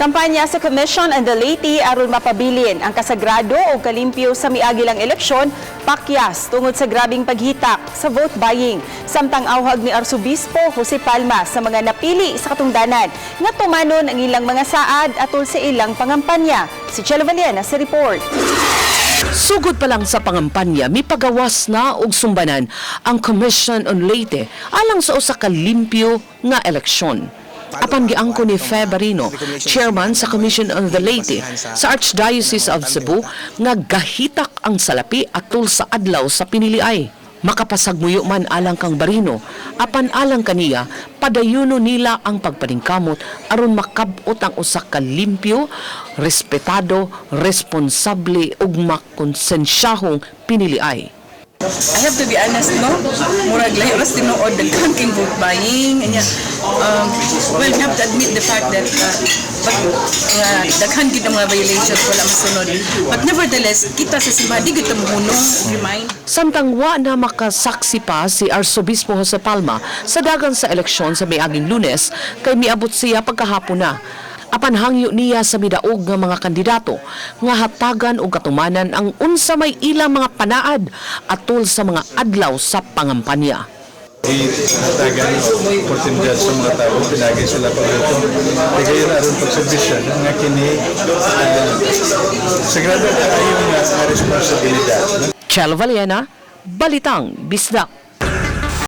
Kampanya sa Commission on the Laity aron mapabilin ang kasagrado o kalimpyo sa miagilang eleksyon pakyas tungod sa grabing paghitak sa vote buying. Samtang awhag ni Arsobispo Jose Palma sa mga napili sa katungdanan nga tumanon ang ilang mga saad atol sa ilang pangampanya. Si Chelo Valiena sa report. Sugod pa lang sa pangampanya, mipagawas na og sumbanan ang Commission on Laity alang sa usa ka limpyo nga eleksyon. Apan giangko ni Fe Barino, chairman sa Commission on the Laity sa Archdiocese of Cebu, nga gahitak ang salapi atol sa adlaw sa piniliay. Makapasagmuyo man alang kang Barino, apan alang kaniya, padayuno nila ang pagpaningkamot aron makab-ot ang usa ka limpyo, respetado, responsable ug makonsensyahong piniliay. I have to be honest, no? Murag lahi oras tinuod, daghan king vote buying. Anya, well, we have to admit the fact that but, daghan gid ang mga violations, wala masunod. But nevertheless, kita sa simbahan, di gid ta mohunong, remind. Samtang wa na makasaksi pa si Arsobispo Jose Palma sa dagan sa eleksyon sa miaging Lunes kay miabot siya pagkahapon na. Apan hangyo niya sa midaog nga mga kandidato nga hatagan og katumanan ang unsa may ilang mga panaad atol sa mga adlaw sa pangampanya. Hatagan og oportunidad sa mga tao pinagi sila pagluto. Kaya gayon aron pagserbisyo nga kini sagrado kaayo nga responsibilidad. Chelo Valiena, Balitang Bisdak.